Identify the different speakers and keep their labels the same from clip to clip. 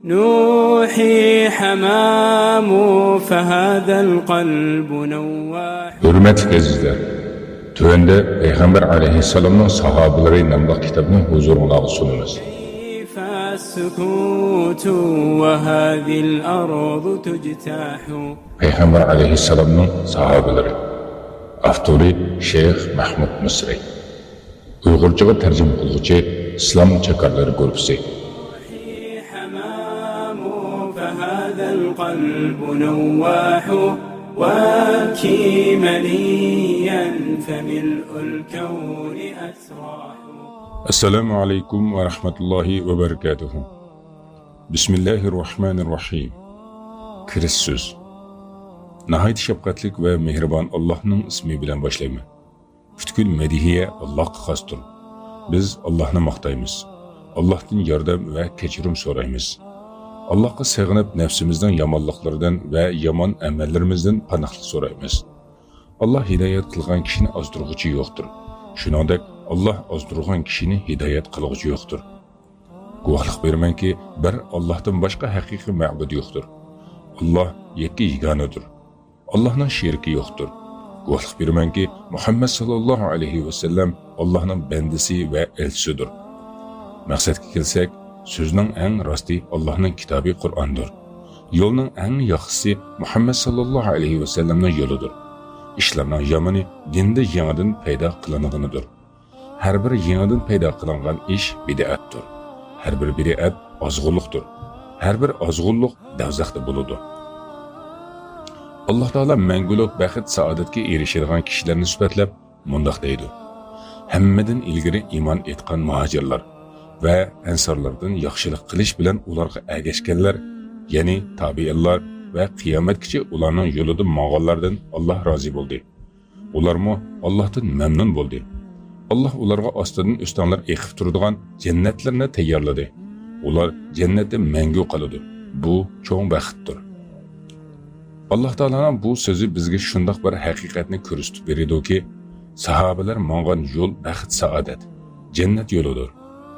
Speaker 1: نوحي حمام فهذا القلب نواح.
Speaker 2: Hörmətli əzizlər, tövəndə Peyğəmbər əleyhissalamның sahabeləri namlı kitabını huzurunuza sunumuz.
Speaker 1: كيف السكوت وهذه الأرض تجتاح.
Speaker 2: Peyğəmbər əleyhissalamның sahabeləri. Avtori Şeyx Mahmud Misri. Uyğurcağa tərcümə qılğıcı İslam Çakarları qrupsu.
Speaker 1: نوحي حمام فهذا القلب نواح وابكي مليا فملء الكون أسراح.
Speaker 2: Esselamu aleyküm ve rahmetullahi ve berekatuhu. Bismillahirrahmanirrahim. Kiriş söz. Nəhayət şəfqətlik və mehriban Allah'ın ismi bilan başlayman. Bütkül medihiye Allah'a xasdır. Biz Allah'ını maqtaymiz. Allah'tan yardım və keçirim soraymiz. Allah'a sığınıb nəfsimizdən yamanlıqlardan və yaman əməllərimizdən panahlıq soraymiz. Allah hidayət qılğan kişini azdırğıcı yoxdur. Shuningdek, Allah azdırğan kişini hidayət qılğıcı yoxdur. Guvohlik beramanki, bir Allahdan boshqa haqiqiy ma'bud yo'qdir. Allah yakka yagonidir. Allohning sheriki yo'qdir. Guvohlik beramanki, Muhammad sallallohu alayhi vasallam Allohning bandasi va elchisidir. Maqsadga kelsak, so'zning eng rosti Allohning kitobi Qur'ondir. Yo'lning eng yaxshisi Muhammad sallallohu alayhi vasallamning yo'lidir. Ishlarning yomoni dinda yangidan paydo qilinganidir. Har bir yangidan paydo qilingan ish bid'atdir. Har bir bid'at ozg'unlikdir. Har bir ozg'unlik davzaxda bo'ladi. Alloh taolo mangulik baxt saodatga erishadigan kishilarni sifatlab mundoq deydi: Hammadan ilgari iymon etgan muhojirlar va ansorlardan yaxshilik qilish bilan ularga ergashganlar, ya'ni tabiinlar va qiyomatgacha ularning yo'lida mong'anlardan Alloh rozi bo'ldi. Ularmu Allohdan mamnun bo'ldi. Alloh ularga ostidan o'stonlar eqib turadigan jannatlarni tayyorladi. Ular jannatda mangu qoladi. Bu cho'ng baxtdir. Alloh taoloning bu so'zi bizga shundoq bir haqiqatni ko'rsatib beradiki, sahobalar mongan yo'l baxt saodat, jannat yo'lidir.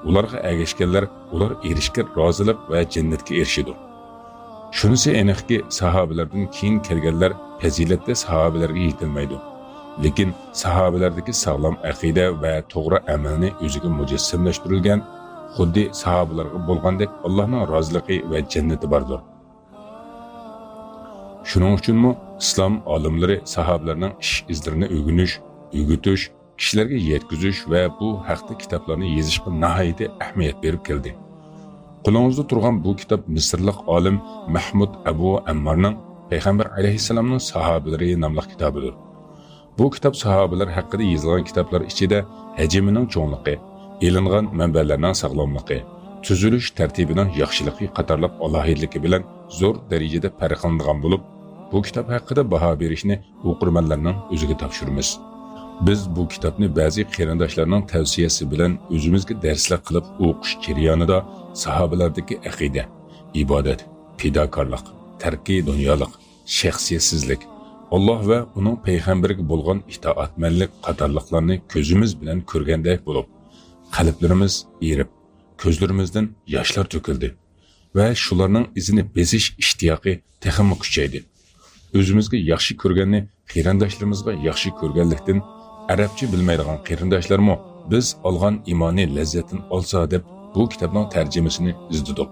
Speaker 2: Ularga ergashganlar ular erishgan rozilik va jannatga erishidi. Shunisi aniqki, sahobalardan keyin kelganlar fazilatda sahobalarga yetilmaydi. Lekin sahobalardagi sog'lom aqida va to'g'ri amalni o'ziga mujassamlashtirilgan, xuddi sahobalarga bo'lgandek Allohning roziligi va jannati bordir. Shuning uchunmi islom olimlari sahobalarning ish izlarini o'rganish, o'rgatish, kishilarga yetkazish va bu haqda kitoblarni yozishga nihoyatda ahamiyat berib keldi. Qo'lingizda turgan bu kitob misrlik olim Mahmud Abu Ammarning Payg'ambar alayhissalomning sahobalari nomli kitobidir. Bu kitob sahobalar haqida yozilgan kitoblar ichida hajmining cho'ngligi, ilingan manbalarning sog'lomligi, tuzilish tartibining yaxshiligi qatorliq alohidligi bilan zo'r darajada farqlanadigan bo'lib, bu kitob haqida baho berishni o'qirmanlarning o'ziga topshiramiz. Biz bu kitobni ba'zi qarindoshlarning tavsiyasi bilan o'zimizga darslik qilib o'qish jarayonida sahobalardagi aqida, ibodat, fidokorlik, tarki dunyolik, shaxsiyatsizlik, Alloh va uning payg'ambariga bo'lgan itoatmanlik qatorliqlarni ko'zimiz bilan ko'rgandek bo'lib, qalblarimiz erib, ko'zlarimizdan yoshlar to'kildi va shularning izini besish ishtiyoqi texmi kuchaydi. O'zimizga yaxshi ko'rganni qarindoshlarimizga yaxshi ko'rganlikdan arabcha bilmaydigan qarindoshlarmi biz olgan iymoniy lazzatini olsa deb bu kitobning tarjimasini izladik.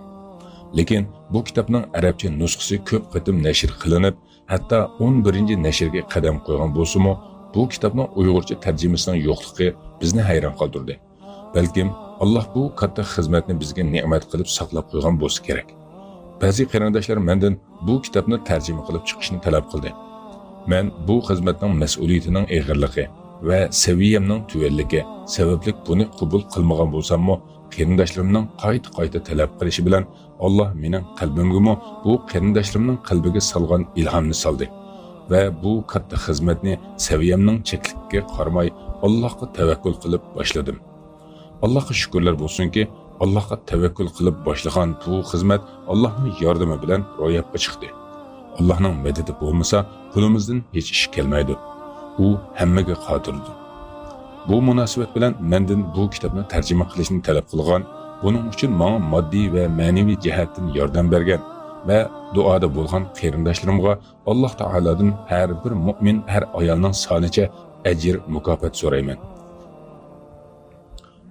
Speaker 2: Lekin bu kitobning arabcha nusxasi ko'p qatim nashr qilinib, hatto 11 nashrga qadam qo'ygan bo'lsa-mu, bu kitobning uyg'urcha tarjimasining yo'qligi bizni hayron qoldirdi. Balkim Alloh bu katta xizmatni bizga ne'mat qilib saqlab qo'ygan bo'lsa kerak. Ba'zi qarindoshlar mendan bu kitobni tarjima qilib chiqishni talab qildi. Men bu xizmatning mas'uliyatining og'irligi va saviyamning tuvanligi sababli buni qabul qilmagan bo'lsammi, qarindoshlarimning qayta-qayta talab qilishi bilan Alloh mening qalbimga bu qarindoshlarimning qalbiga solgan ilhomni soldi va bu katta xizmatni saviyamning chekligiga qaramay Allohga tavakkul qilib boshladim. Allohga shukrlar bo'lsinki, Allohga tavakkul qilib boshlagan bu xizmat Allohning yordami bilan ro'yobga chiqdi. Allohning madadi bo'lmasa, qo'limizdan hech ish kelmaydi. U hammaga qodirdir. Bu munosabat bilan mendan bu kitobni tarjima qilishni talab qilgan Buning uchun menga moddiy va ma'naviy jihatdan yordam bergan va duoda bo'lgan qarindoshlarimga Alloh taolodan har bir mo'min, har ayolning sonicha ajr mukofot so'rayman.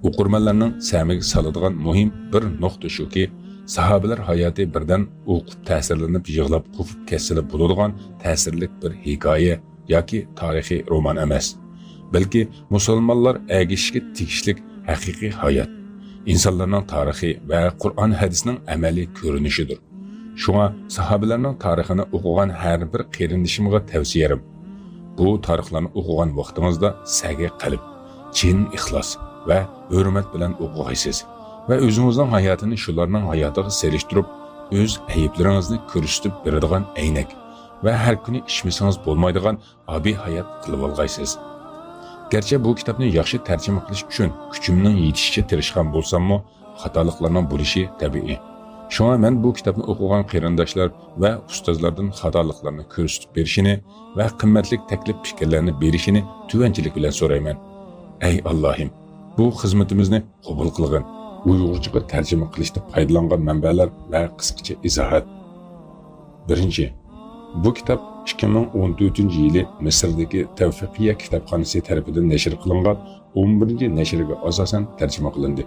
Speaker 2: O'qirmanlarning samiga soladigan muhim bir nuqta shuki, sahobalar hayoti birdan o'qib ta'sirlanib, yig'lab qo'pib kesilib bo'ladigan ta'sirli bir hikoya yoki tarixiy roman emas, balki musulmonlar agishishga tegishlik haqiqiy hayot, insonlarning tarixi va Qur'on hadisning amaliy ko'rinishidir. Shunga sahobalarning tarixini o'qigan har bir qarindishimga tavsiyarim, bu tarixlarni o'qigan vaqtingizda sagi qalb, chin ixlos va hurmat bilan o'qig'aysiz va o'zingizning hayotini shularning hayotiga selishtirib, o'z ayblaringizni ko'rsatib beradigan aynak va har kuni ichmasangiz bo'lmaydigan obi hayot qilib olg'aysiz. Garchi bu kitobni yaxshi tarjima qilish uchun kuchimning yetishicha tirishgan bo'lsammi, xatoliklarning bo'lishi tabiiy. Shunga men bu kitobni o'qigan qarindoshlar va ustozlardan xatoliklarni ko'rsatib berishini va qimmatli taklif fikrlarni berishini tuvanchilik bilan so'rayman. Ey Allohim, bu xizmatimizni qabul qilgin. Uyg'urchaga tarjima qilishda foydalangan manbalar va qisqacha izohat. Birinchi, bu kitob 2014 yili Misrdagi Tavfiqiya kitobxonasi tarafidan nashr qilingan 11 nashriga asosan tarjima qilindi.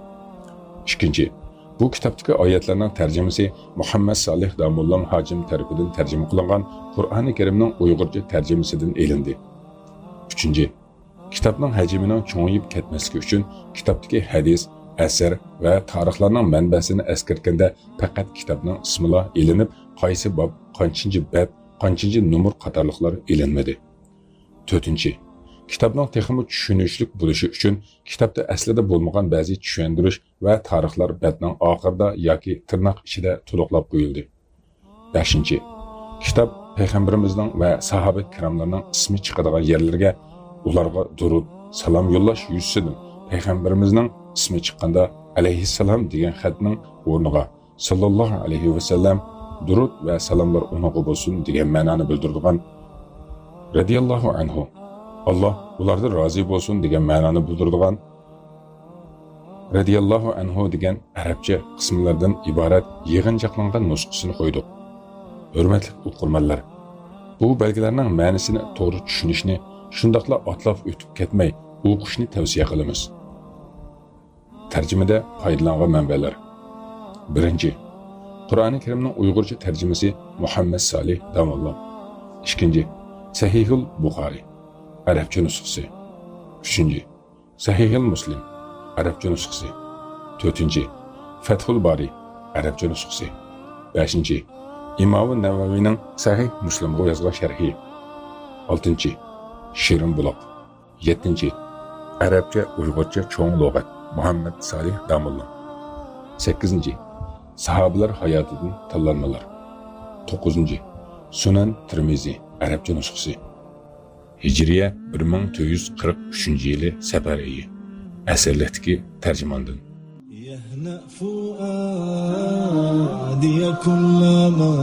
Speaker 2: Ikkinchi, bu kitobdagi oyatlarning tarjimasi Muhammad Solih Damullam Hojim tarafidan tarjima qilingan Qur'oni Karimning Uyg'urcha tarjimasidan elindi. Uchinchi, kitobning hajmining cho'ng'ayib ketmasligi uchun kitobdagi hadis, asar va tarixlarning manbasini eskartganda faqat kitobning ismila ilinib, qaysi bob, qanchinchi bat, qanchinchi numur qatorliqlar ilinmadi. To'rtinchi, kitobning texmi tushunishlik bo'lishi uchun kitobda aslida bo'lmagan ba'zi tushuntirish va tarixlar batning oxirida yoki tirnoq ichida to'liqlab qo'yildi. Beshinchi, kitob payg'ambarimizning va sahoba kiramlarning ismi chiqadigan yerlarga ularga durud, salom yo'llash yuzasidan payg'ambarimizning ismi chiqqanda alayhissalom degan xatning o'rniga sallallohu alayhi vasallam, durud va salomlar uningga bo'lsin degan ma'noni bildiradigan radiyallohu anhu, Alloh ulardan rozi bo'lsin degan ma'noni bildiradigan radiyallohu anhu degan arabcha qismlardan iborat yig'inchoqlangan nusxasini qo'ydik. Hurmatli o'qirmanlar, bu belgilarning ma'nosini to'g'ri tushunishni, shundoqla otlab o'tib ketmay o'qishni tavsiya qilamiz. Tarjimada foydalangan manbalar. Birinchi, Qur'oni Karimning Uyg'urcha tarjimasi Muhammad Salih Damullo. Ikkinchi, Sahihul Buxoriy arabcha nusxasi. Uchinchi, Sahihul Muslim arabcha nusxasi. To'rtinchi, Fathul Bari arabcha nusxasi. Beshinchi, Imom Navaviyning Sahih Muslimga yozgan sharhi. Oltinchi, Shirin Buloq. Yettinchi, arabcha Uyg'urcha cho'ng lug'at Muhammad Salih Damullo. Sakkizinchi, sahobalar hayotidan tanlanmalar. To'qqizinchi, Sunan Termiziy arabcha nusxasi. Hijriya 1443 yili safar oyi. Asrlikdagi tarjimondan.
Speaker 3: يهنأ فؤادي كلما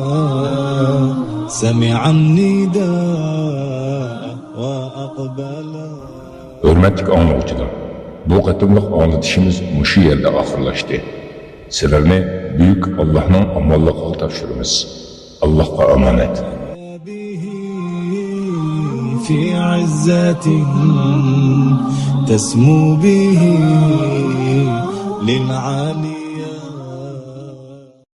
Speaker 3: سمع النداء وأقبل.
Speaker 2: Hurmatli anglag'uchilar, bu qatimliq anglatishimiz mushu yerda oxirlashdi. Sizlarni buyuk Allohning omonligiga topshiramiz. Allohga omonat.
Speaker 3: به في عزة تسمو به للعالي.